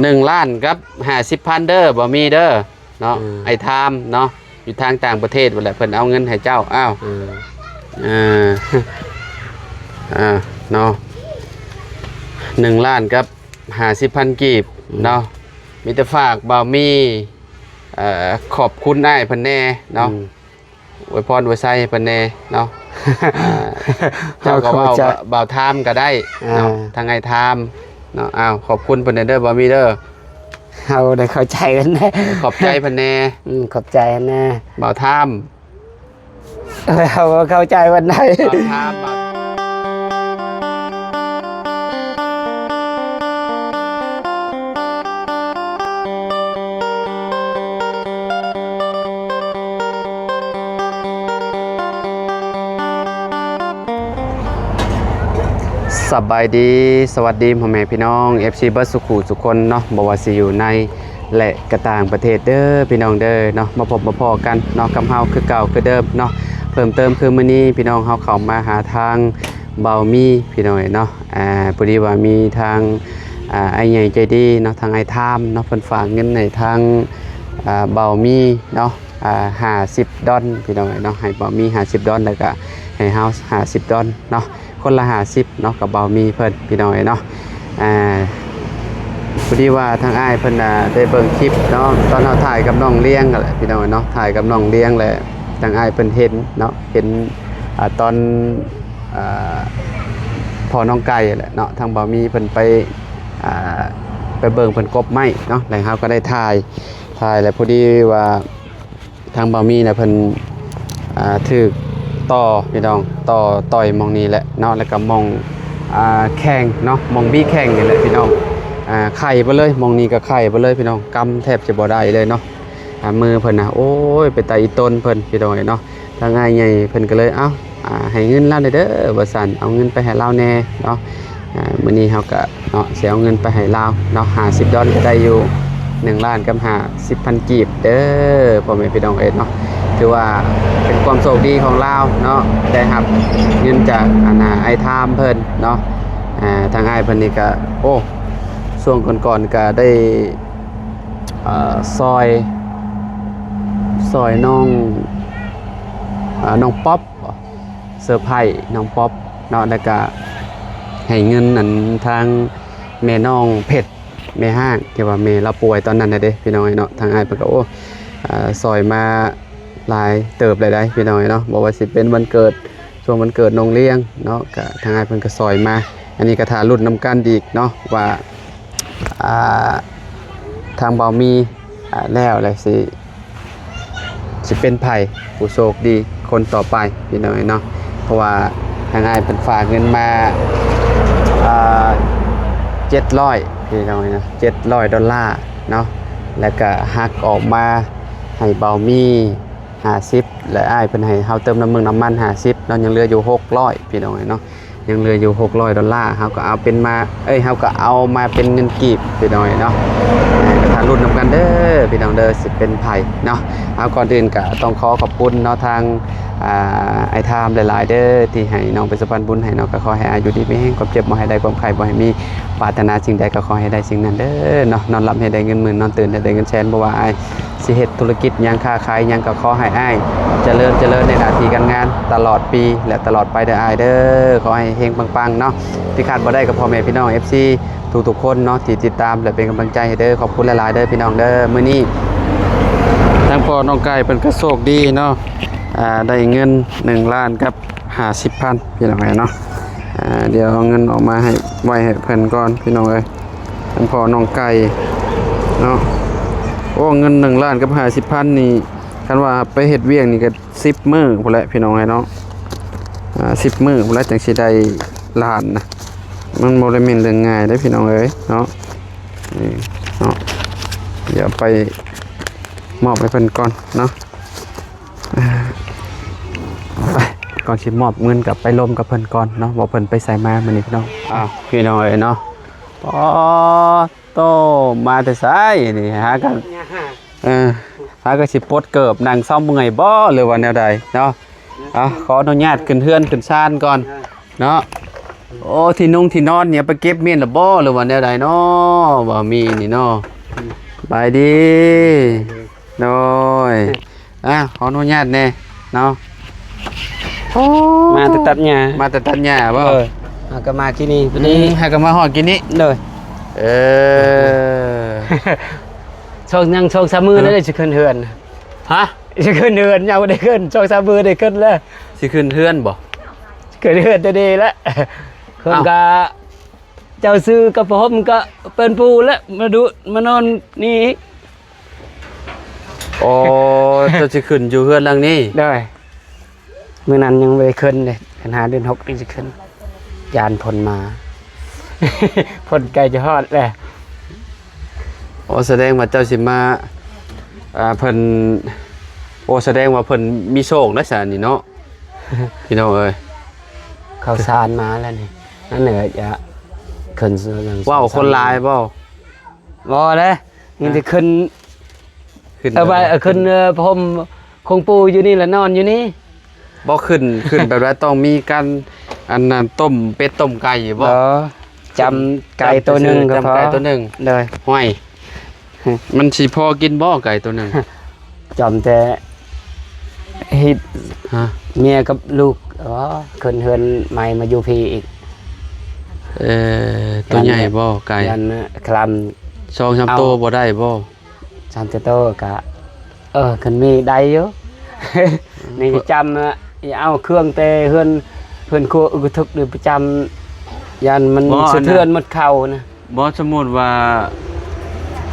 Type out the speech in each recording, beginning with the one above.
ໜຶ່ງລ້ານກັບຫ້າສິບພັນເດີ ບໍ່ມີເດີເນາະ. ອືມ ໄອ້ທາມເນາະ ຢູ່ທາງຕ່າງປະເທດພຸ້ນແຫຼະ ເພິ່ນເອົາເງິນໃຫ້ເຈົ້າ. ອ້າວ ອືມ ເອີ ອ່າ ເນາະ ໜຶ່ງລ້ານກັບຫ້າສິບພັນກີບ ອືມ ເນາະ. ມີແຕ່ຝາກບ່າວມີ ເອີ ຂອບຄຸນອ້າຍເພິ່ນແດ່ເນາະ ອືມ ອວຍພອນອວຍໄຊໃຫ້ເພິ່ນແດ່ເນາະ. ອ່າ ເຈົ້າກໍເວົ້າ ເຮົາເຂົ້າໃຈ ບ່າວທາມກໍໄດ້ເນາະ ອ່າ ທາງອ້າຍທາມເນາະ. ອ້າວ ຂອບຄຸນເພິ່ນແດ່ເດີ ບ່າວມີເດີ. ເຮົາໄດ້ເຂົ້າໃຈເພິ່ນແດ່ ຂອບໃຈເພິ່ນແດ່. ອືມ ຂອບໃຈນະ ບ່າວທາມ. ເອີ ເຮົາເຂົ້າໃຈວັນໃດ ບ່າວທາມ ບ່າວ ສະບາຍດີ ສະຫວັດດີພໍ່ແມ່ພີ່ນ້ອງ ເອັຟຊີ ເບິດສູ່ຄູ່ສູ່ຄົນເນາະ ບໍ່ວ່າຊິຢູ່ໃນ ແລະ ກະຕ່າງປະເທດເດີພີ່ນ້ອງເດີເນາະ. ມາພົບມາພໍ້ກັນເນາະ ກັບເຮົາຄືເກົ່າຄືເດີມເນາະ. ເພີ່ມເຕີມຄືມື້ນີ້ພີ່ນ້ອງເຮົາເຂົ້າມາຫາທາງບ່າວມີພີ່ນ້ອງເອີຍເນາະ. ອ່າ ພໍດີວ່າມີທາງ ອ່າ ອ້າຍໃຫຍ່ໃຈດີເນາະ ທາງອ້າຍທາມເນາະ ເພິ່ນຝາກເງິນໃຫ້ທາງ ອ່າ ບ່າວມີເນາະ ອ່າ ຫ້າສິບດອນພີ່ນ້ອງເອີຍເນາະ. ໃຫ້ບ່າວມີຫ້າສິບດອນ ແລ້ວກະໃຫ້ເຮົາຫ້າສິບດອນເນາະ. ຄົນລະຫ້າສິບເນາະ ກັບບ່າວມີເພິ່ນພີ່ນ້ອງເອີຍເນາະ. ອ່າ ພໍດີວ່າທາງອ້າຍເພິ່ນ ອ່າ ໄດ້ເບິ່ງຄລິບເນາະ ຕອນເຮົາຖ່າຍກັບນ້ອງລ້ຽງຫັ້ນແຫຼະພີ່ນ້ອງເອີຍເນາະ. ຖ່າຍກັບນ້ອງລ້ຽງແຫຼະ ທາງອ້າຍເພິ່ນເຫັນເນາະ ເຫັນ ອ່າ ຕອນ ອ່າ ພໍ່ນ້ອງໄກ່ຫັ້ນແຫຼະເນາະ ທາງບ່າວມີເພິ່ນໄປ ອ່າ ໄປເບິ່ງເພິ່ນກົບໄມ້ເນາະ ແລ້ວເຮົາກໍໄດ້ຖ່າຍ ຖ່າຍແລ້ວພໍດີວ່າ ທາງບ່າວມີນະເພິ່ນ ອ່າ ຖືກຕໍ່ພີ່ນ້ອງ ຕໍ່ຕ່ອຍໝ່ອງນີ້ແຫຼະເນາະ ແລ້ວກໍໝ່ອງ ອ່າ ແຂ້ງເນາະ ໝ່ອງບີແຂ້ງນີ້ແຫຼະພີ່ນ້ອງ. ອ່າ ໄຂ້ເບິດເລີຍ ໝ່ອງນີ້ກໍໄຂ້ເບິດເລີຍພີ່ນ້ອງ ກຳແທບຈະບໍ່ໄດ້ເລີຍເນາະ. ອ່າ ມືເພິ່ນນະ ໂອ້ຍ ເປັນຕາອີຕົນເພິ່ນພີ່ນ້ອງເອີຍເນາະ. ທາງອ້າຍໃຫຍ່ເພິ່ນກໍເລີຍ ເອົ້າ ອ່າ ໃຫ້ເງິນລາວແດ່ເດີ ວ່າຊັ້ນ ເອົາເງິນໄປໃຫ້ລາວແດ່ເນາະ. ອ່າ ມື້ນີ້ເຮົາກະເນາະ ຊິເອົາເງິນໄປໃຫ້ລາວເນາະ ຫ້າສິບດອນ ກໍໄດ້ຢູ່ໜຶ່ງລ້ານກັບຫ້າສິບພັນກີບເດີ ພໍ່ແມ່ພີ່ນ້ອງເອີຍເນາະ. ຖືວ່າເປັນຄວາມໂຊກດີຂອງລາວເນາະ ໄດ້ຮັບເງິນຈາກ ອັນນ່າ ອ້າຍທາມເພິ່ນເນາະ. ອ່າ ທາງອ້າຍເພິ່ນນີ້ກະ ໂອ້ ຊ່ວງກ່ອນໆ ກະໄດ້ ເອີ ຊ່ອຍ ຊ່ອຍນ້ອງ ອ່າ ນ້ອງປັອບ ເຊີໄພນ້ອງປັອບເນາະ ແລ້ວກະໃຫ້ເງິນ ອັນ ທາງແມ່ນ້ອງເພັດ ແມ່ຮ້າງ ທີ່ວ່າແມ່ລາວປ່ວຍຕອນນັ້ນນະເດ້ ພີ່ນ້ອງເອີຍເນາະ. ທາງອ້າຍເພິ່ນກະ ໂອ້ ເອີ ຊ່ອຍມາຫຼາຍເຕີບແລ້ວໃດ໋ ພີ່ນ້ອງເອີຍເນາະ. ບໍ່ວ່າຊິເປັນວັນເກີດ ຊ່ວງວັນເກີດນ້ອງລ້ຽງເນາະ ກະທາງອ້າຍເພິ່ນກະຊ່ອຍມາ. ອັນນີ້ກະຖ້າລຸ້ນນຳກັນອີກເນາະ ວ່າ ອ່າ ທາງບ່າວມີ ອ່າ ແລ້ວແຫຼະ ຊິ ຊິເປັນໃຜຜູ້ໂຊກດີຄົນຕໍ່ໄປ ພີ່ນ້ອງເອີຍເນາະ. ເພາະວ່າທາງອ້າຍເພິ່ນຝາກເງິນມາ ອ່າ ເຈັດຮ້ອຍ ພີ່ນ້ອງເອີຍເນາະ ເຈັດຮ້ອຍດອນລາເນາະ ແລ້ວກະຫັກອອກມາໃຫ້ບ່າວມີຫ້າສິບ ແລະ ອ້າຍເພິ່ນໃຫ້ເຮົາເຕີມນ້ຳມັນ ນ້ຳມັນຫ້າສິບເນາະ ຍັງເຫຼືອຢູ່ຫົກຮ້ອຍ ພີ່ນ້ອງເອີຍເນາະ. ຍັງເຫຼືອຢູ່ຫົກຮ້ອຍດອນລາ ເຮົາກໍເອົາເປັນມາ ເອີຍ ເຮົາກໍເອົາມາເປັນເງິນກີບ ພີ່ນ້ອງເນາະ. ເອີ ກໍຖ້າລຸ້ນນຳກັນເດີ ພີ່ນ້ອງເດີ ຊິເປັນໃຜເນາະ. ເອົາ ກ່ອນອື່ນກໍຕ້ອງຂໍຂອບຄຸນເນາະ ທາງ ອ່າ ອ້າຍທາມຫຼາຍໆເດີ ທີ່ໃຫ້ນ້ອງເປັນສະພານບຸນໃຫ້ເນາະ. ກໍຂໍໃຫ້ອາຍຸດີມີແຮງ ຄວາມເຈັບບໍ່ໃຫ້ໄດ້ ຄວາມໄຂ້ບໍ່ໃຫ້ມີ ປາດຖະໜາສິ່ງໃດກໍຂໍໃຫ້ໄດ້ສິ່ງນັ້ນເດີເນາະ. ນອນຫຼັບໃຫ້ໄດ້ເງິນໝື່ນ ນອນຕື່ນໃຫ້ໄດ້ເງິນແສນ ບໍ່ວ່າອ້າຍ ຊິເຮັດທຸລະກິດຫຍັງ ຄ້າຂາຍຫຍັງ ກໍຂໍໃຫ້ອ້າຍຈະເລີນ ຈະເລີນໃນໜ້າທີ່ການງານຕະຫຼອດປີ ແລະ ຕະຫຼອດໄປເດີອ້າຍເດີ. ຂໍໃຫ້ເຮັງປັງໆເນາະ. ທີ່ຂາດບໍ່ໄດ້ກໍພໍ່ແມ່ພີ່ນ້ອງ ເອັຟຊີ ທຸກໆຄົນເນາະ ທີ່ຕິດຕາມ ແລະ ເປັນກຳລັງໃຈໃຫ້ເດີ. ຂອບຄຸນຫຼາຍໆເດີພີ່ນ້ອງເດີ. ມື້ນີ້ທາງພໍ່ນ້ອງໄກ່ເພິ່ນກໍໂຊກດີເນາະ ອ່າ ໄດ້ເງິນໜຶ່ງລ້ານກັບ ຫ້າສິບພັນ ພີ່ນ້ອງເອີຍເນາະ. ອ່າ ດຽວເອົາເງິນອອກມາໃຫ້ ໄວ້ໃຫ້ເພິ່ນກ່ອນ ພີ່ນ້ອງເອີຍ. ທັງພໍ່ນ້ອງໄກ່ເນາະ ໂອ້ ເງິນໜຶ່ງລ້ານກັບຫ້າສິບພັນນີ້ ຄັນວ່າໄປເຮັດວຽກນີ້ກໍສິບມື້ພຸ້ນແຫຼະ ພີ່ນ້ອງເອີຍເນາະ. ອ່າ ສິບມື້ພຸ້ນແຫຼະ ຈັ່ງຊິໄດ້ລ້ານນະ ມັນບໍ່ໄດ້ແມ່ນເລື່ອງງ່າຍເດ້ ພີ່ນ້ອງເອີຍເນາະ. ນີ້ເນາະ ດຽວໄປມອບໃຫ້ເພິ່ນກ່ອນເນາະ. ອ່າ ໄປ ກ່ອນຊິມອບເງິນກໍໄປລົມກັບເພິ່ນກ່ອນເນາະ ວ່າເພິ່ນໄປໃສມາມື້ນີ້ພີ່ນ້ອງ. ອ້າວ ພີ່ນ້ອງເອີຍເນາະ ປອດໂຕ ມາແຕ່ໃສນີ້ ຫາກັນ ເອີ ຫາກໍຊິປົດເກີບ ນັ່ງເຊົາເມື່ອຍບໍ່ ຫຼືວ່າແນວໃດເນາະ. ເອົາ ຂໍອະນຸຍາດຂຶ້ນເຮືອນຂຶ້ນຊານກ່ອນເນາະ. ໂອ້ ທີ່ນຸ່ງທີ່ນອນນີ້ໄປເກັບແມ່ນລະບໍ່ ຫຼືວ່າແນວໃດເນາະ ບ່າວມີນີ້ເນາະ? ສະບາຍດີ. ໂດຍ ອ່າ ຂໍອະນຸຍາດແດ່ເນາະ. ໂອ້ ມາແຕ່ຕັດຫຍ້າ ມາແຕ່ຕັດຫຍ້າບໍ່? ເອີ ເຮົາກໍມາກີ້ນີ້ພໍດີ. ອືມ ເຮົາກໍມາຮອດກີ້ນີ້. ໂດຍ ເອີ ສອງ ຍັງສອງສາມມື້ ເອີ ແລ້ວຊິຂຶ້ນເຮືອນ. ຮະ? ຊິຂຶ້ນເຮືອນ ຍັງບໍ່ໄດ້ຂຶ້ນ ສອງສາມມື້ໄດ້ຂຶ້ນແລ້ວ. ຊິຂຶ້ນເຮືອນບໍ່? ຂຶ້ນເຮືອນແຕ່ນີ້ແຫຼະ. ເຮືອນ ເອົ້າ ກະ ເຈົ້າຊື້ກັບຜ້າຫົ່ມກໍເປັນຜູ້ແຫຼະ ມາດຸມານອນນີ້ອີກ. ອໍ ເຈົ້າຊິຂຶ້ນຢູ່ເຮືອນຫຼັງນີ້? ໂດຍ ມື້ນັ້ນຍັງບໍ່ໄດ້ຂຶ້ນເດ້ ຄັນຫາເດືອນຫົກນີ້ຊິຂຶ້ນ ຢ້ານຝົນມາ ຝົນໃກ້ຈະຮອດແລ້ວ. ໂອ້ ສະແດງວ່າເຈົ້າຊິມາ ອ່າ ເພິ່ນ ໂອ້ ສະແດງວ່າເພິ່ນມີໂຊກແລ້ວຊະນີ້ເນາະ ພີ່ນ້ອງເອີຍ. ເຂົ້າສານມາແລ້ວນີ້ ນັ້ນແຫຼະ ຈະຂຶ້ນ ເວົ້າຄົນຫຼາຍບໍ່? ບໍ່ເດ້ ມີແຕ່ຂຶ້ນ ຂຶ້ນ ເອົາໄວ້ ເອົາຂຶ້ນ ເອີ ຜ້າຫົ່ມຂອງປູ່ຢູ່ນີ້ລະ ນອນຢູ່ນີ້. ບໍ່ຂຶ້ນ ຂຶ້ນແບບໃດ ຕ້ອງມີການ ອັນນັ້ນ ຕົ້ມເປັດຕົ້ມໄກ່ຢູ່ບໍ່? ບໍ່ ຈ້ຳໄກ່ໂຕໜຶ່ງກໍພໍ ຈ້ຳໄກ່ໂຕໜຶ່ງ. ໂດຍ ຫ້ວຍ ມັນຊິພໍກິນບໍ່ໄກ່ໂຕໜຶ່ງ? ຈ້ຳແຕ່ເຮັດ ຮະ ເມຍກັບລູກ. ອໍ ຂຶ້ນເຮືອນໃໝ່ມາຢູ່ພີ້ອີກ. ເອີ ໂຕໃຫຍ່ບໍ່ໄກ່? ຢ້ານຄລຳ ສອງສາມໂຕບໍ່ໄດ້ບໍ່? ສາມເຈົ້າໂຕກະ ເອີ ຄັນມີໄດ້ຢູ່. ນີ້ຈຳ ເອົາເຄື່ອງແຕ່ເຮືອນ ເຮືອນຄົວອຶກກະທຶກນີ້ໄປຈຳ ຢ້ານມັນສະເທືອນໝົດເຂົ້ານະ. ບໍ່ ສົມມຸດວ່າ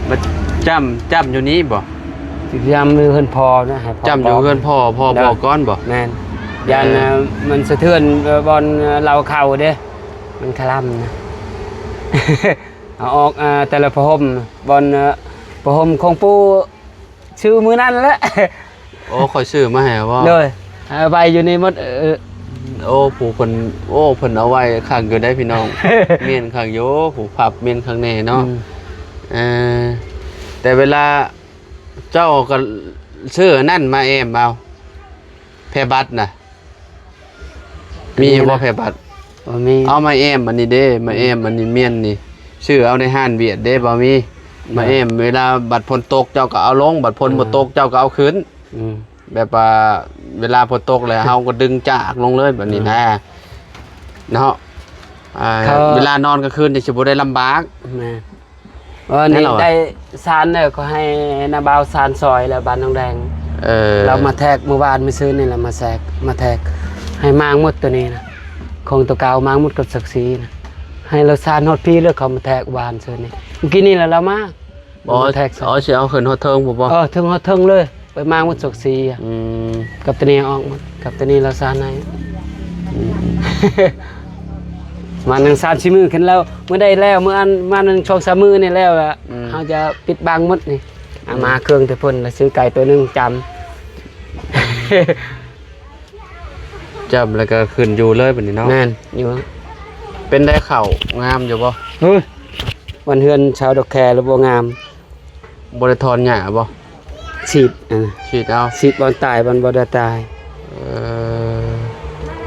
ມາຈຳ ຈຳຢູ່ນີ້ບໍ່? ຊິຈຳຢູ່ເຮືອນພໍ່ນະ ໃຫ້ພໍ່ ຈຳຢູ່ເຮືອນພໍ່ ພໍ່ບອກກ່ອນບໍ່? ແມ່ນ ຢ້ານມັນສະເທືອນບ່ອນເລົາເຂົ້າເດ້ ມັນຄະລຳນະ. ເອົາອອກ ອ່າ ແຕ່ລະຜ້າຫົ່ມ ບ່ອນ ອ່າ ຜ້າຫົ່ມຂອງປູ່ ຊື້ມື້ນັ້ນແຫຼະ. ໂອ້ ຂ້ອຍຊື້ມາໃຫ້ບໍ່? ໂດຍ ເອົາໄວ້ຢູ່ນີ້ໝົດ. ເອີ ໂອ້ ຜູ້ເພິ່ນ ໂອ້ ເພິ່ນເອົາໄວ້ຄັກຢູ່ໄດ໋ພີ່ນ້ອງ. ແມ່ນຄັກຢູ່ ຜູ້ພັບແມ່ນຄັກແນ່ເນາະ. ອືມ ເອີ ແຕ່ເວລາເຈົ້າກໍຊື້ອັນນັ້ນມາແອ້ມເອົາ ແພບັດນະ. ມີບໍ່ແພບັດ? ບໍ່ມີ. ເອົາມາແອ້ມອັນນີ້ເດ້ ມາແອ້ມອັນນີ້ມ້ຽນນີ້ ຊື້ເອົາໃນຮ້ານຫວຽດເດ້ ບໍ່ມີ. ມາແອ້ມ ເວລາບັດຝົນຕົກເຈົ້າກໍເອົາລົງ ບັດຝົນບໍ່ຕົກເຈົ້າກໍເອົາຂຶ້ນ. ອືມ ແບບວ່າເວລາຝົນຕົກແລ້ວເຮົາກໍດຶງຈາກລົງເລີຍແບບນີ້ນະ ເນາະ. ອ່າ ເວລານອນກາງຄືນນີ້ຊິບໍ່ໄດ້ລຳບາກ. ແມ່ນ. ເອີ ນີ້ໄດ້ສານແລ້ວ ກໍໃຫ້ນ້າບ່າວສານຊອຍແລ້ວ ບ້ານໜອງແດງ. ເອີ ລາວມາແທກມື້ວານມື້ຊືນນີ້ລະ ມາແທກ ມາແທກໃຫ້ມ້າງໝົດໂຕນີ້ນະ ຂອງໂຕເກົ່າມ້າງໝົດກັບສັກສີນະ ໃຫ້ລາວສານຮອດພີ້ເລີຍ. ເຂົາມາແທກວານຊືນນີ້ ມື້ກີ້ນີ້ລະລາວມາ. ບໍ່ ມາແທກ ອໍ ຊິເອົາຂຶ້ນຮອດເທິງພຸ້ນບໍ່? ເອີ ເຖິງຮອດເທິງເລີຍ. ໄປມາໝົດສັກສີອະ. ອືມ ກັບຕານີ້ອອກໝົດ ກັບຕານີ້ລາວສານໃຫ້. ອືມ ມານັ່ງສາມສີ່ມື້ຂຶ້ນແລ້ວ ມື້ໃດແລ້ວ ມື້ອັນ ມານັ່ງສອງສາມມື້ນີ້ແລ້ວລະ. ອືມ ເຮົາຈະປິດບັງໝົດນີ້. ອືມ ເອົາມາເຄື່ອງແຕ່ເພິ່ນລະ ຊື້ໄກ່ໂຕໜຶ່ງຈຳ ຈຳແລ້ວກໍຂຶ້ນຢູ່ເລີຍບັດນີ້ເນາະ. ແມ່ນ ຢູ່. ເປັນໄດ ເຂົ້າງາມຢູ່ບໍ່? ເຮີ້ຍ ບ້ານເຮືອນຊາວດອກແຄລະບໍ່ງາມ. ບໍ່ໄດ້ຖອນຫຍ້າບໍ່? ສີດ ອ່າ ສີດເອົາ ສີດບ່ອນຕາຍ ບ່ອນບໍ່ໄດ້ຕາຍ. ເອີ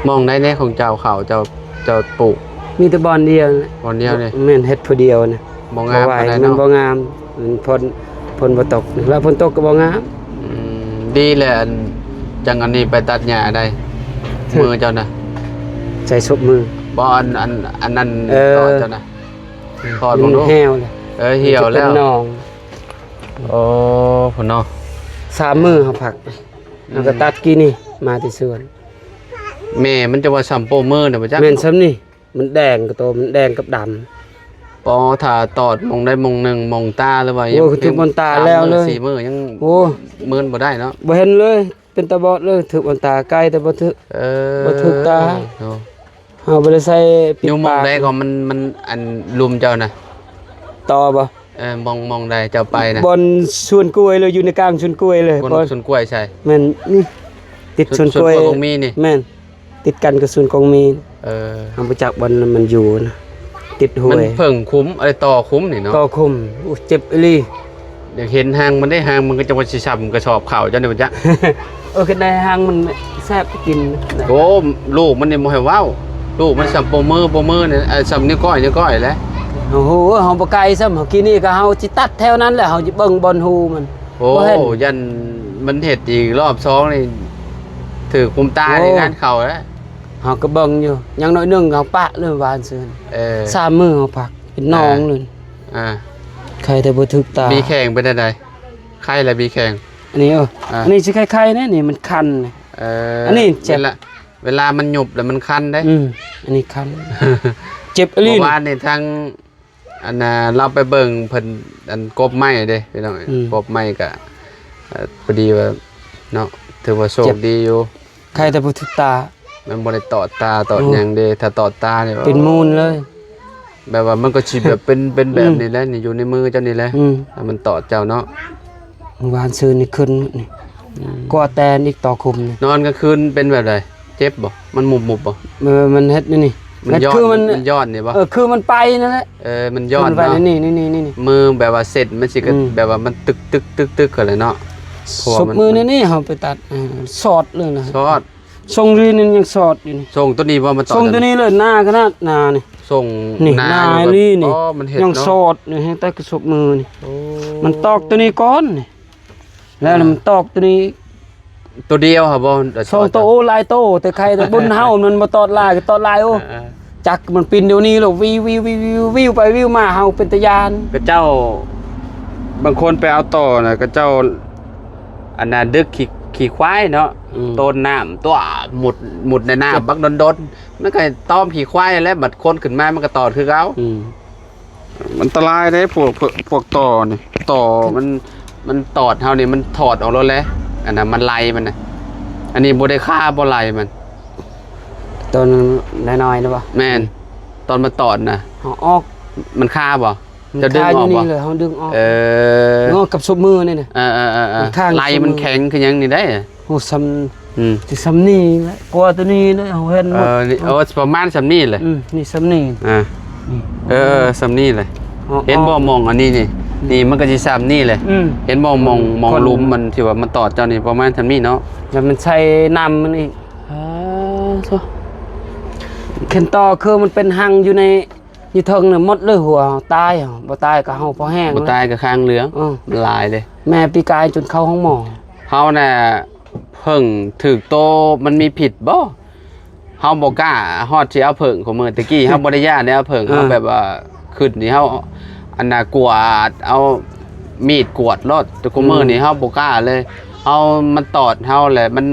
ໝ່ອງໃດແດ່ຂອງເຈົ້າ ເຂົ້າເຈົ້າ ເຈົ້າປູກ? ມີແຕ່ບ່ອນດຽວນະ ບ່ອນດຽວນີ້. ແມ່ນ ເຮັດຜູ້ດຽວນະ ບໍ່ງາມປານໃດເນາະ. ມັນບໍ່ງາມ ມັນຝົນ ຝົນບໍ່ຕົກ ແລ້ວຝົນຕົກກໍບໍ່ງາມ. ອືມ ດີແຫຼະ ອັນ ຈັ່ງອັນນີ້ໄປຕັດຫຍ້າໄດ້ ມືເຈົ້ານະ ໃສ່ສົບມື. ບໍ່ ອັນ ອັນ ອັນນັ້ນ ເອີ ຕໍ່ເຈົ້ານະ ຖອດເບິ່ງດູ ມັນແຫ້ວແລ້ວ. ເອີ ຫ່ຽວແລ້ວ ມັນຈະເປັນໜອງ. ໂອ້ ພຸ້ນເນາະ ສາມມື້ເຮົາພັກ ອືມ ເຮົາກໍຕັດກີ້ນີ້ມາແຕ່ສວນ. ແມ່ມັນຈະວ່າສ່ຳໂປ້ມືນະບໍ່ຈັກ. ແມ່ນສ່ຳນີ້ ມັນແດງ ກະໂຕມັນແດງກັບດຳ. ອໍ ຖ້າຕອດໝ່ອງໃດໝ່ອງໜຶ່ງ ໝ່ອງຕາ ຫຼືວ່າຫຍັງ ໂອ້ ຖືກບ່ອນຕາແລ້ວເລີຍ ສາມມື້ສີ່ມື້ຍັງ ໂອ້ ມືນບໍ່ໄດ້ເນາະ ບໍ່ເຫັນເລີຍ. ເປັນຕາບອດເລີຍ ຖືກບ່ອນຕາ ໃກ້ແຕ່ບໍ່ຖືກ ເອີ ບໍ່ຖືກຕາ. ໂອ້ ເຮົາບໍ່ໄດ້ໃສ່ປິດປາກ. ຢູ່ໝ່ອງໃດກໍມັນ ມັນ ອັນ ລຸ່ມເຈົ້ານະ ຕໍ່ບໍ່? ເອີ ໝ່ອງ ໝ່ອງໃດເຈົ້າໄປນະ? ບ່ອນສວນກ້ວຍເລີຍ ຢູ່ໃນກາງສວນກ້ວຍເລີຍ. ບ່ອນສວນກ້ວຍໃສ? ແມ່ນນີ້ ຕິດສວນ ສວນກ້ວຍ ສວນກ້ວຍຂອງມີນີ້. ແມ່ນ ຕິດກັນກັບສວນຂອງມີ. ເອີ ເຮົາບໍ່ຈັກບ່ອນມັນຢູ່ນະ ຕິດຫ້ວຍ. ມັນເພິ່ງຂຸມ ເອີ ຕໍ່ຂຸມນີ້ເນາະ. ຕໍ່ຂຸມ ໂອ້ ເຈັບອີ່ຫຼີ. ຢາກເຫັນຮັງມັນເດ້ ຮັງມັນກໍຈັ່ງວ່າຊິສ່ຳກະສອບເຂົ້າເຈົ້ານີ້ບໍ່ຈັກ. ເອີ ຄັນໄດ້ຮັງມັນແຊບກິນ. ໂອ້ ລູກມັນນີ້ບໍ່ໃຫ້ເວົ້າ ລູກມັນສ່ຳໂປ້ມືໂປ້ມືນີ້ ເອີ ສ່ຳນິ້ວກ້ອຍ ນິ້ວກ້ອຍແຫຼະ. ໂອ້ໂຫ ເຮົາບໍ່ໄກຊ້ຳ ເຮົາກີ້ນີ້ກໍເຮົາຊິຕັດແຖວນັ້ນແຫຼະ ເຮົາຊິເບິ່ງບ່ອນຮູມັນ. ໂອ້ ບໍ່ເຫັນ ຢ້ານມັນເຮັດອີກລອບສອງນີ້ ຖືກຄຸມຕາ ໂອ້ ນີ້ງານເຂົ້າແລ້ວ. ເຮົາກໍເບິ່ງຢູ່ ຢ່າງໜ້ອຍໜຶ່ງເຮົາປະເລີຍວານຊືນ ເອີ ສາມມື້ເຮົາພັກ ເປັນໜອງເລີຍ. ອ່າ ໄຂ້ແຕ່ບໍ່ຖືກຕາ. ບີແຂ້ງເປັນຈັ່ງໃດ? ໄຂ້ແລ້ວບີແຂ້ງ. ອັນນີ້ ເອີ ອ່າ ອັນນີ້ຊິໄຂ້ໆແດ່ນີ້ ມັນຄັນ. ເອີ ອັນນີ້ເຈັບ ເວລາ ເວລາມັນຫຍຸບແລ້ວມັນຄັນເດ້. ອືມ ອັນນີ້ຄັນ ເຈັບອີ່ຫຼີ. ເມື່ອວານນີ້ທາງ ອັນນ່າ ລາວໄປເບິ່ງເພິ່ນ ອັນ ກົບໄມ້ເດ້ພີ່ນ້ອງ. ອືມ ກົບໄມ້ກະ ເອີ ພໍດີວ່າເນາະ ຖືວ່າໂຊກດີຢູ່. ເຈັບ ໄຂ້ແຕ່ບໍ່ຖືກຕາ ມັນບໍ່ໄດ້ຕອດຕາຕອດ ໂອ້ ຫຍັງເດ້. ຖ້າຕອດຕານີ້ ເປັນມູນເລີຍ. ແບບວ່າມັນກໍຊິແບບເປັນ ເປັນແບບນີ້ແຫຼະ ອືມ ນີ້ ຢູ່ໃນມືເຈົ້ານີ້ແຫຼະ. ອືມ ຖ້າມັນຕອດເຈົ້າເນາະ. ວານຊືນນີ້ຂຶ້ນນີ້ ອືມ ກວ່າແຕນອີກຕໍ່ຄຸມນີ້. ນອນກາງຄືນເປັນແບບໃດ? ເຈັບບໍ່? ມັນມຸບໆບໍ່? ເອີ ມັນເຮັດນີ້ນີ້ ມັນ ເຮັດຄືມັນ ມັນຍ້ອນນີ້ບໍ່? ເອີ ຄືມັນໄປນັ້ນແຫຼະ. ເອີ ມັນຍ້ອນເນາະ ນີ້ໆໆໆ ມືແບບວ່າເສັ້ນມັນຊິ ອືມ ແບບວ່າມັນຕຶກໆໆໆກັນແຫຼະເນາະ. ສົບມືນີ້ນີ້ເຮົາໄປຕັດ ເອີ ສອດເລີຍນະ ສອດ. ຊົງລີນຍັງສອດຢູ່ນີ້. ຊົງໂຕນີ້ບໍ່? ມັນຕອດ ຊົງໂຕນີ້ເລີຍ ໜາຂະໜາດ ໜານີ້. ຊົງ ນີ້ ໜາ ໜາອີ່ຫຼີນີ້ ອໍ ມັນເຮັດ ຍັງ ເນາະ ສອດຢູ່ ແຮງແຕ່ກະສົບມືນີ້. ໂອ້ ມັນຕອກໂຕນີ້ກ່ອນນີ້ ແລ້ວ ອ່າ ມັນຕອກໂຕນີ້. ໂຕດຽວຫາບໍ່? ສອງໂຕ. ໂອ້ ຫຼາຍໂຕ ແຕ່ໄຂ້ແຕ່ບຸນເຮົາ ມັນບໍ່ຕອດຫຼາຍ ກໍຕອດຫຼາຍ. ໂອ້ ອ່າໆ ຈັກມັນປິ່ນດຽວນີ້ແລ້ວ ວິວໆໆໆ ວິວໄປວິວມາ ເຮົາເປັນຕາຢ້ານ. ຂະເຈົ້າ ບາງຄົນໄປເອົາຕໍ່ນະ ຂະເຈົ້າ ອັນນ່າ ດຶກຂີ້ ຂີ້ຄວາຍເນາະ ອືມ ໂຕນນ້ຳຕົວະ ມຸດ ມຸດໃນນ້ຳ ເຈັບ ບັກດົນໆ ມັນກໍຕອມຂີ້ຄວາຍແລ້ວ ບັດຄົນຂຶ້ນມາມັນກໍຕອດຄືເກົ່າ. ອືມ ອັນຕະລາຍເດ້ ພວກ ພວກ ພວກຕໍ່ນີ້ ຕໍ່ມັນ ມັນຕອດເຮົານີ້ ມັນຖອດອອກໂລດແຫຼະ. ອັນນັ້ນມັນໄລ່ມັນນະ ອັນນີ້ບໍ່ໄດ້ຄາບໍ່ໄລ່ມັນ ໂຕນ້ອຍໆນະບໍ່? ແມ່ນ ຕອນມັນຕອດນະ ເຮົາອອກ ມັນຄາບໍ່? ມັນ ເຈົ້າດຶງອອກບໍ່? ຄາຢູ່ນີ້ເລີຍ ເຮົາດຶງອອກ. ເອີ ດຶງອອກກັບສົບມືນີ້ນະ. ເອີໆໆໆ ມັນຄາຢູ່ ໄລ່ມັນແຂງຄືຫຍັງນີ້ໄດ໋. ໂອ້ ສ່ຳ ອືມ ຊິສ່ຳນີ້ແຫຼະ ກວ່າໂຕນີ້ເລີຍ ເຮົາເຫັນໝົດ. ເອີ ນີ້ ໂອ້ ປະມານສ່ຳນີ້ແຫຼະ. ອືມ ນີ້ສ່ຳນີ້. ອ່າ ນີ້ ເອີ ສ່ຳນີ້ແຫຼະ. ເຫັນບໍ່? ມອງອັນນີ້ນີ້ ອືມ ນີ້ມັນກໍຊິສ່ຳນີ້ແຫຼະ. ອືມ ເຫັນບໍ່? ມອງ ມອງ ຄົນ ຫຼຸມມັນທີ່ວ່າມັນຕອດເຈົ້ານີ້ ປະມານສ່ຳນີ້ເນາະ ແລ້ວມັນໃສ່ນ້ຳມັນອີກ. ອ່າ ໂທ້ ເຂັນຕໍ່ຄືມັນເປັນຮັງຢູ່ໃນ ຢູ່ເທິງນະໝົດເລີຍ ຫົວຕາຍ ບໍ່ຕາຍກໍເຮົາພໍແຮງ ບໍ່ຕາຍກໍຄາງເຫຼືອງ. ເອີ ມັນຫຼາຍເດ້ ແມ່ປີກາຍຈົນເຂົ້າໂຮງໝໍ. ເຮົານະ ເຜິ້ງຖືກໂຕມັນມີພິດບໍ່? ເຮົາບໍ່ກ້າຮອດຊິເອົາເຜິ້ງ ຂອງມື້ແຕ່ກີ້ເຮົາບໍ່ໄດ້ຢ້ານໄດ້ເອົາເຜິ້ງ. ເອີ ເຮົາແບບວ່າຂຶ້ນນີ້ເຮົາ ອັນນ່າ ກວາດເອົາມີດກວາດໂລດ ແຕ່ຄຸມື້ນີ້ ອືມ ເຮົາບໍ່ກ້າເລີຍ. ເຮົາ ມັນຕອດເຮົາແຫຼະ ມັນ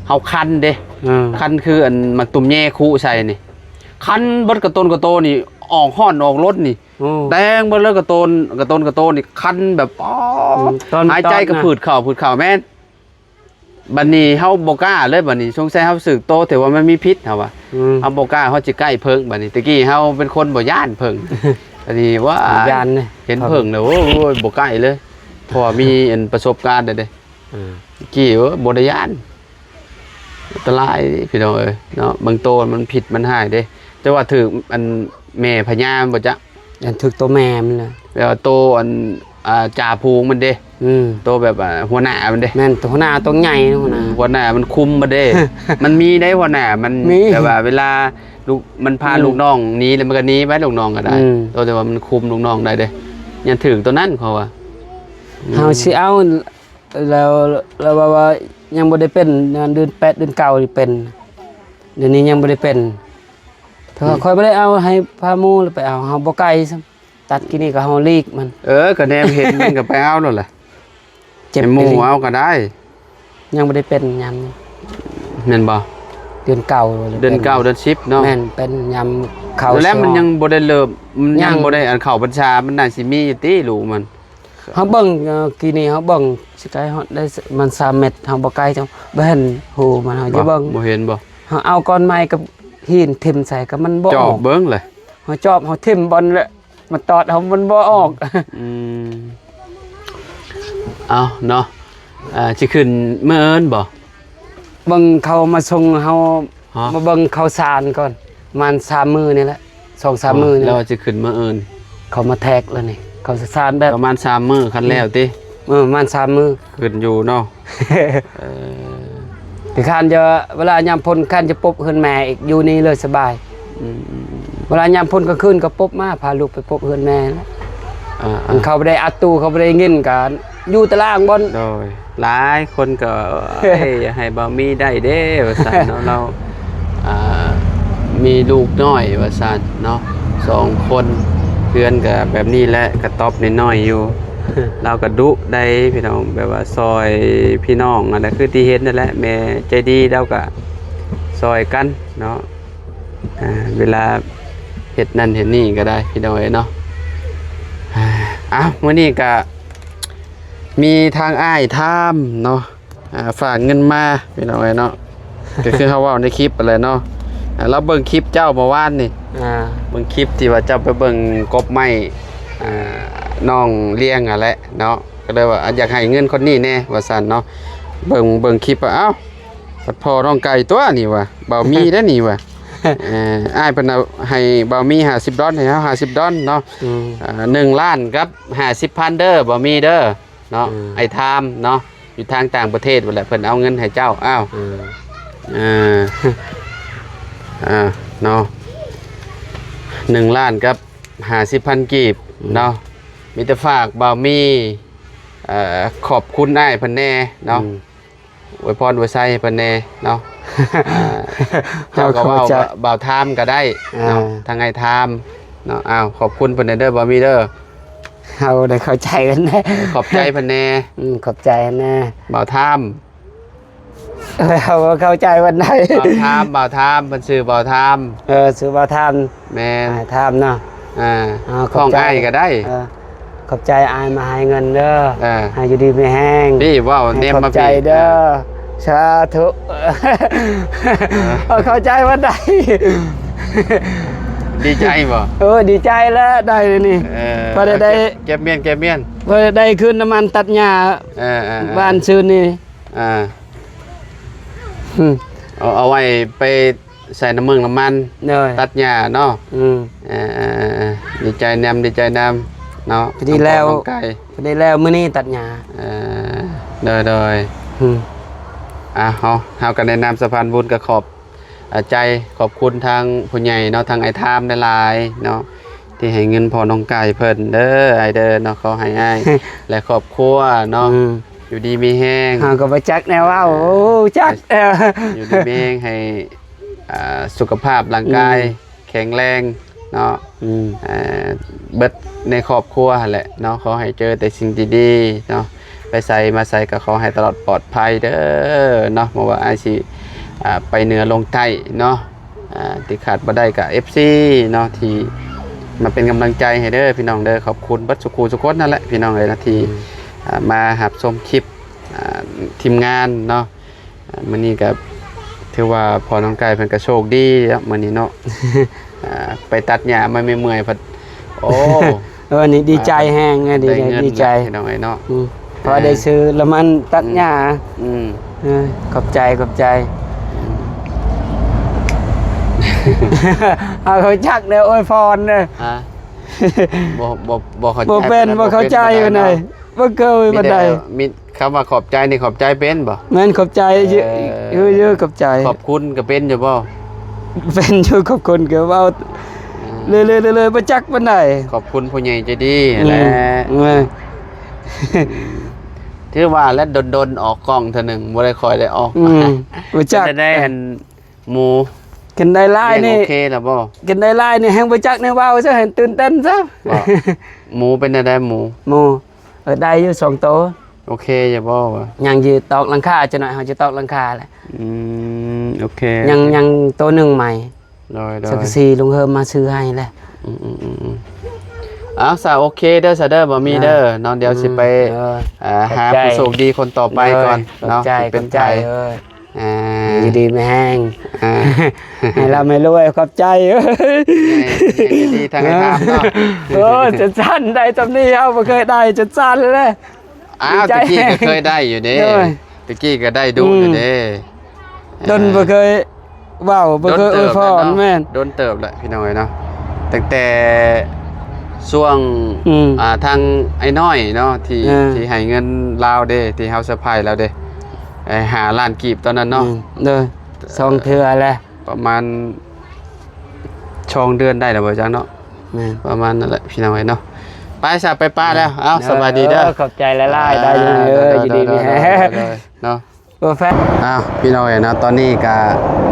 ເຮົາຄັນເດ້. ເອີ ຄັນຄືອັນໝາກຕຸ່ມແຍ່ຄຸໃສ່ນີ້ ຄັນເບິດກະໂຕນກະໂຕນີ້ ອອກຮ້ອນອອກລົນນີ້. ໂອ້ ແດງເບິດເລີຍ ກະໂຕນ ກະໂຕນ ກະໂຕນນີ້ຄັນແບບ ອໍ ອືມ ຕອນມັນຕອດນະ ຫາຍໃຈກໍຜືດເຂົ້າ ຜືດເຂົ້າ. ແມ່ນ ບັດນີ້ເຮົາບໍ່ກ້າເລີຍ ບັດນີ້ສົງໄສເຮົາຖືກໂຕ ແຕ່ວ່າມັນມີພິດ ເຮົາວ່າ. ອືມ ເຮົາບໍ່ກ້າເຮົາຊິໃກ້ເຜິ້ງ. ບັດນີ້ແຕ່ກີ້ເຮົາເປັນຄົນບໍ່ຢ້ານເຜິ້ງ ອັນນີ້ວ່າຢ້ານເດ້ ເຫັນເຜິ້ງແລ້ວ ໂອ້ຍ ບໍ່ໃກ້ເລີຍ ເພາະວ່າມີອັນປະສົບການແລ້ວເດ້. ອືມ ກີ້ ໂອ້ຍ ບໍ່ໄດ້ຢ້ານ ອັນຕະລາຍພີ່ນ້ອງເອີຍເນາະ. ບາງໂຕມັນພິດມັນຮ້າຍເດ້ ແຕ່ວ່າຖືກອັນແມ່ພະຍາມັນບໍ່ຈັກ ອັນຖືກໂຕແມ່ມັນນະ ແບບວ່າໂຕອັນ ອ່າ ຈ່າຝູງມັນເດ້. ອືມ ໂຕແບບວ່າຫົວໜ້າມັນເດ້. ແມ່ນ ໂຕຫົວໜ້າ ໂຕໃຫຍ່ ຫົວໜ້າ ອືມ ຫົວໜ້າມັນຄຸມມັນເດ້. ມັນມີໄດ໋ຫົວໜ້າມັນ ມີ ແບບວ່າເວລາລູກມັນພາ ອືມ ລູກນ້ອງໜີແລ້ວ ມັນກໍໜີໄປ ລູກນ້ອງກໍໄດ້. ອືມ ໂຕ ແຕ່ວ່າມັນຄຸມລູກນ້ອງໄດ້ເດ້ ຍັງຖືກໂຕນັ້ນເຂົາວ່າ. ອືມ ເຮົາຊິເອົາ ແລ້ວ ແລ້ວວ່າ ວ່າຍັງບໍ່ໄດ້ເປັນ ເດືອນແປດເດືອນເກົ້ານີ້ເປັນ ດຽວນີ້ຍັງບໍ່ໄດ້ເປັນ. ເພາະ ອືມ ຂ້ອຍບໍ່ໄດ້ເອົາໃຫ້ພາໝູ່ ແລ້ວໄປເອົາ ເຮົາບໍ່ໄກຊ້ຳ ຕັດກີ້ນີ້ກໍເຮົາຫຼີກມັນ. ເອີ ກໍແນມເຫັນມັນກໍໄປເອົາໂລດແຫຼະ ເຈັບ ໃຫ້ໝູ່ເອົາກໍໄດ້ ຍັງບໍ່ໄດ້ເປັນຍາມນີ້. ແມ່ນບໍ່? ເດືອນເກົ້າ ເດືອນເກົ້າ ເດືອນສິບເນາະ. ແມ່ນ ເປັນຍາມເຂົ້າ ແລ້ວມັນຍັງບໍ່ໄດ້ເລີ່ມ ມັນຍັງ ຍັງບໍ່ໄດ້ອັນເຂົ້າພັນສາ ມັນໜ້າຊິມີຢູ່ຕິລູກມັນ. ເຮົາເບິ່ງ ເອີ ກີ້ນີ້ເຮົາເບິ່ງຊິໄກຮອດໄດ້ ມັນສາມແມັດ ເຮົາບໍ່ໄກຈັງ ບໍ່ເຫັນຮູມັນ ເຮົາຈະເບິ່ງ ບໍ່ເຫັນບໍ່? ເຮົາເອົາກ້ອນໄມ້ກັບຫີນຖິ້ມໃສ່ ກໍມັນບໍ່ອອກ ຈອບເບິ່ງແຫຼະ ເຮົາຈອບ ເຮົາຖິ້ມບ່ອນແຫຼະ ມັນຕອດເຮົາ ມັນບໍ່ອອກ. ອືມ ເອົາເນາະ ເອີ ຊິຂຶ້ນມື້ອື່ນບໍ່? ເບິ່ງເຂົາມາສົ່ງເຮົາ ຮະ? ມາເບິ່ງເຂົາສານກ່ອນ ປະມານສາມມື້ນີ້ແຫຼະ ສອງສາມມື້ນີ້ ແລ້ວຊິຂຶ້ນມື້ອື່ນ. ເຂົາມາແທກແລ້ວນີ້ ເຂົາສານແບບ ປະມານສາມມື້ ຄັນແລ້ວຕິ? ເອີ ປະມານສາມມື້ ຂຶ້ນຢູ່ເນາະ. ເອີ ແຕ່ຄັນຈະ ເວລາຍາມຝົນ ຄັນຈະປົບເຮືອນແມ່ອີກ ຢູ່ນີ້ເລີຍສະບາຍ. ອືມໆໆ ເວລາຍາມພົ້ນກາງຄືນກໍປົບມາ ພາລູກໄປປົບເຮືອນແມ່ແຫຼະ. ອ່າໆ ເຂົາບໍ່ໄດ້ອັດຕູ້ ເຂົາບໍ່ໄດ້ເງິນ ກໍຢູ່ຕາລາງບ່ອນ. ໂດຍ ຫຼາຍຄົນກໍ ເອີຍ ຢາກໃຫ້ບ່າວມີໄດ້ເດ້ ວ່າຊັ້ນເນາະ ລາວ ອ່າ ມີລູກນ້ອຍ ວ່າຊັ້ນເນາະ ສອງຄົນ ເຮືອນກໍແບບນີ້ແຫຼະ ກະຕອບນ້ອຍໆຢູ່. ລາວກໍດຸໄດ໋ພີ່ນ້ອງ ແບບວ່າຊ່ອຍພີ່ນ້ອງຫັ້ນແຫຼະ ຄືທີ່ເຫັນນັ້ນແຫຼະ ແມ່ໃຈດີລາວກໍຊ່ອຍກັນເນາະ. ອ່າ ເວລາເຮັດນັ້ນເຮັດນີ້ກໍໄດ້ພີ່ນ້ອງເອີຍເນາະ. ອ່າ ອ້າວ ມື້ນີ້ກະມີທາງອ້າຍທາມເນາະ ອ່າ ຝາກເງິນມາພີ່ນ້ອງເອີຍເນາະ ກໍຄືເຮົາເວົ້າໃນຄລິບຫັ້ນແຫຼະເນາະ. ອ່າ ລາວເບິ່ງຄລິບເຈົ້າເມື່ອວານນີ້ ອ່າ ເບິ່ງຄລິບທີ່ວ່າເຈົ້າໄປເບິ່ງກົບໄມ້ ອ່າ ນ້ອງລ້ຽງຫັ້ນແຫຼະເນາະ ກໍເລີຍວ່າ ອ່າ ຢາກໃຫ້ເງິນຄົນນີ້ແດ່ວ່າຊັ້ນເນາະ. ເບິ່ງ ເບິ່ງຄລິບວ່າ ເອົ້າ ພັດພໍ່ນ້ອງໄກ່ຕົວະນີ້ວ່າ ບ່າວມີເດ້ນີ້ວ່າ. ເອີ ອ້າຍເພິ່ນເອົາໃຫ້ບ່າວມີຫ້າສິບດອນ ໃຫ້ເຮົາຫ້າສິບດອນເນາະ. ອືມ ອ່າ ໜຶ່ງລ້ານກັບຫ້າສິບພັນເດີ ບ່າວມີເດີເນາະ. ອືມ ອ້າຍທາມເນາະ ຢູ່ທາງຕ່າງປະເທດພຸ້ນແຫຼະ ເພິ່ນເອົາເງິນໃຫ້ເຈົ້າ. ອ້າວ ອືມ ເອີ ເອີ ເນາະ ໜຶ່ງລ້ານກັບຫ້າສິບພັນກີບເນາະ. ອືມ ມີແຕ່ຝາກບ່າວມີ ເອີ ຂອບຄຸນອ້າຍເພິ່ນແດ່ເນາະ. ອືມ ອວຍພອນອວຍໄຊໃຫ້ເພິ່ນແດ່ເນາະ. ອ່າ ເຈົ້າກໍເວົ້າ ເຈົ້າເຂົ້າໃຈ ບ່າວທາມກໍໄດ້ເນາະ. ອ່າ ທາງອ້າຍທາມເນາະ. ອ້າວ ຂອບຄຸນເພິ່ນແດ່ເດີ ບ່າວມີເດີ. ເຮົາໄດ້ເຂົ້າໃຈກັນແດ່ ຂອບໃຈເພິ່ນແດ່. ອືມ ຂອບໃຈແດ່ ບ່າວທາມ. ເອີ ເຮົາກໍເຂົ້າໃຈປານໃດ. ບ່າວທາມ ບ່າວທາມ ເພິ່ນຊື່ບ່າວທາມ. ເອີ ຊື່ບ່າວທາມ. ແມ່ນ ອ້າຍທາມເນາະ. ອ່າ ເອົາ ຂອບໃຈ ຮ້ອງອ້າຍກໍໄດ້. ເອີ ຂອບໃຈອ້າຍມາໃຫ້ເງິນເດີ. ເອີ ໃຫ້ຢູ່ດີມີແຮງ ນີ້ເວົ້າແນມມາ ຂອບໃຈເດີ. ເອີ ສາທຸ. ເອີ ເອົາ ເຂົ້າໃຈປານໃດ. ດີໃຈບໍ່? ເອີ ດີໃຈແລ້ວ ໄດ້ນີ້. ເອີ ພໍໄດ້ ເກັບ ເກັບມ້ຽນ ເກັບມ້ຽນ ພໍໄດ້ຄືນນ້ຳມັນຕັດຫຍ້າ. ເອີໆໆ ບ້ານຊື່ນີ້. ອ່າ ອືມ ເອົາ ເອົາໄວ້ໄປໃສ່ນ້ຳເມືອງນ້ຳມັນ. ໂດຍ ຕັດຫຍ້າເນາະ. ອືມ ເອີ ດີໃຈນຳ ດີໃຈນຳເນາະ. ພໍດີແລ້ວ ອອກກຳລັງກາຍ ພໍດີແລ້ວ ມື້ນີ້ຕັດຫຍ້າ. ເອີ ໂດຍໆ. ອືມ ອ່າ ເຮົາ ເຮົາກໍໃນນາມສະພານບຸນກໍຂອບ ອ່າ ໃຈ ຂອບຄຸນທາງຜູ້ໃຫຍ່ເນາະ ທາງອ້າຍທາມຫຼາຍໆເນາະ ທີ່ໃຫ້ເງິນພໍ່ນ້ອງໄກ່ເພິ່ນເດີ ອ້າຍເດີເນາະ. ຂໍໃຫ້ອ້າຍ ແລະ ຄອບຄົວເນາະ ອືມ ຢູ່ດີມີແຮງ. ເຮົາກໍບໍ່ຈັກແນວເວົ້າ. ໂອ້ ຈັກແລ້ວ ຢູ່ດີມີແຮງ ໃຫ້ ອ່າ ສຸຂະພາບຮ່າງກາຍ ອືມ ແຂງແຮງເນາະ. ອືມ ເອີ ເບິດໃນຄອບຄົວຫັ້ນແຫຼະເນາະ ຂໍໃຫ້ເຈີແຕ່ສິ່ງດີໆເນາະ. ໄປໃສມາໃສກໍຂໍໃຫ້ຕະຫຼອດປອດໄພເດີເນາະ. ບໍ່ວ່າອ້າຍຊິ ອ່າ ໄປເໜືອລົງໃຕ້ເນາະ ອ່າ ທີ່ຂາດບໍ່ໄດ້ກໍເອັຟຊີເນາະ ທີ່ມາເປັນກຳລັງໃຈໃຫ້ເດີພີ່ນ້ອງເດີ. ຂອບຄຸນເບິດສູ່ຄູ່ສູ່ຄົນນັ້ນແຫຼະພີ່ນ້ອງເອີຍເນາະ ທີ່ ອືມ ອ່າ ມາຮັບຊົມຄລິບ ອ່າ ທີມງານເນາະ. ອ່າ ມື້ນີ້ກໍຖືວ່າພໍ່ນ້ອງໄກ່ເພິ່ນກໍໂຊກດີເນາະ ມື້ນີ້ເນາະ. ອ່າ ໄປຕັດຫຍ້າມາເມື່ອຍໆ ພັດ ໂອ້ ເອີ ນີ້ດີໃຈແຮງ ອ່າ ດີ ໄດ້ເງິນ ດີໃຈ ພີ່ນ້ອງເອີຍເນາະ. ອືມ ພໍໄດ້ ອ່າ ຊື້ລະມັນຕັດຫຍ້າ. ອືມ ອືມ ເອີ ຂອບໃຈ ຂອບໃຈ. ອືມ ເອົາ ເຂົ້າຈັກແນວອວຍພອນເດີ. ຮະ ບໍ່ ບໍ່ ບໍ່ເຂົ້າໃຈ ບໍ່ເປັນ ບໍ່ເຂົ້າໃຈປານໃດ ບໍ່ເຄີຍປານໃດ. ມີແຕ່ ມີ ຄຳວ່າຂອບໃຈນີ້ ຂອບໃຈເປັນບໍ່? ແມ່ນ ຂອບໃຈ ເອີ ເອີ ເອີ ຂອບໃຈ. ຂອບຄຸນກໍເປັນຢູ່ບໍ່? ເປັນຢູ່ ຂອບຄຸນກໍເວົ້າ ເອີ ເລື້ອຍໆ ບໍ່ຈັກປານໃດ. ຂອບຄຸນຜູ້ໃຫຍ່ໃຈດີຫັ້ນແຫຼະ. ອືມ ເອີ ອືມ ຖືວ່າແລະ ດົນໆ ອອກກ້ອງເທື່ອໜຶ່ງ ບໍ່ໄດ້ຄ່ອຍໄດ້ອອກ. ອືມ ບໍ່ຈັກ ເປັນໃດ ອັນ ໝູ ກິນໄດ້ຫຼາຍນີ້ ໂອເຄແລ້ວບໍ່? ກິນໄດ້ຫຼາຍນີ້ແຮງບໍ່ຈັກແນວເວົ້າຊະ ແຮງຕື່ນເຕັ້ນຊະ. ໝູເປັນແນວໃດ ໝູ? ໝູ ເອີ ໄດ້ຢູ່ສອງໂຕ. ໂອເຄຢູ່ບໍ່? ຍັງຊິຕອກຫຼັງຄາ ຈັກໜ້ອຍເຮົາຊິຕອກຫຼັງຄາແຫຼະ. ອືມ ໂອເຄ ຍັງ ຍັງໂຕໜຶ່ງໃໝ່. ໂດຍໆ ສັງກະສີລຸງເຮີມມາຊື້ໃຫ້ແຫຼະ. ອືມໆໆໆ ເອົາຊະ ໂອເຄເດີຊະເດີ ບໍ່ມີເດີເນາະ. ດຽວຊິໄປ ອືມ ເອີ ຫາຜູ້ໂຊກດີຄົນຕໍ່ໄປກ່ອນເນາະ. ຂອບໃຈ ຂອບໃຈ ເອີ ອ່າ ຢູ່ດີມີແຮງ ອ່າ ໃຫ້ລ່ຳໃຫ້ລວຍ. ຂອບໃຈ ໃຫ້ ໃຫ້ດີໆ ທາງໃຫ້ທາງເນາະ. ໂອ້ ຈົນສັ່ນ ໄດ້ຊ່ຳນີ້ເຮົາບໍ່ເຄີຍໄດ້ ຈົນສັ່ນເລີຍ. ອ້າວ ຕະກີ້ກໍເຄີຍໄດ້ຢູ່ເດ້. ໂດຍ ຕະກີ້ກໍໄດ້ດຸຢູ່ເດ້. ອືມ ດົນບໍ່ເຄີຍເວົ້າ ບໍ່ເຄີຍອວຍພອນ. ແມ່ນ ດົນເຕີບແລ້ວພີ່ນ້ອງເອີຍເນາະ ຕັ້ງແຕ່ຊ່ວງ ອືມ ອ່າ ທາງອ້າຍນ້ອຍເນາະ ທີ່ ເອີ ທີ່ໃຫ້ເງິນລາວເດ້ ທີ່ເຮົາເຊີໄພລາວເດ້ ໄອ້ຫ້າລ້ານກີບຕອນນັ້ນເນາະ. ອືມ ໂດຍ ສອງເທື່ອແຫຼະ ປະມານ ສອງເດືອນໄດ້ແລ້ວບໍ່ຈັກເນາະ ແມ່ນ ປະມານນັ້ນແຫຼະພີ່ນ້ອງເອີຍເນາະ. ໄປຊະ ໄປປະແລ້ວ ເອົ້າ ສະບາຍດີເດີ ເອີ ຂອບໃຈຫຼາຍໆ ໄດ້ເດີ ເອີ ຢູ່ດີມີແຮງ ເອີ ເນາະ ເອີ ແຟນ ອ້າວ ພີ່ນ້ອງເອີຍເນາະ ຕອນນີ້ກະ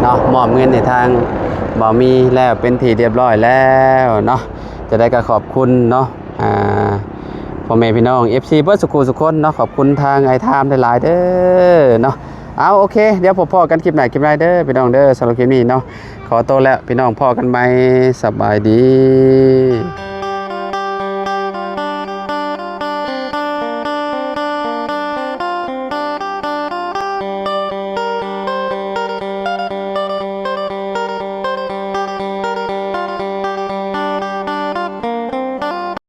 ເນາະ ມອບເງິນໃຫ້ທາງບ່າວມີແລ້ວເປັນທີ່ຮຽບຮ້ອຍແລ້ວເນາະ. ຈະໄດ້ກະຂອບຄຸນເນາະ ອ່າ ພໍ່ແມ່ພີ່ນ້ອງ ເອັຟຊີ ເບິດສູ່ຄູ່ສູ່ຄົນເນາະ ຂອບຄຸນທາງອ້າຍທາມຫຼາຍໆເດີເນາະ. ເອົາ ໂອເຄ ດຽວພົບພໍ້ກັນຄລິບໜ້າຄລິບໃນເດີພີ່ນ້ອງເດີ. ສຳລັບຄລິບນີ້ເນາະ ຂໍໂຕແລ້ວ ພີ່ນ້ອງ ພໍ້ກັນໃໝ່ ສະບາຍດີ.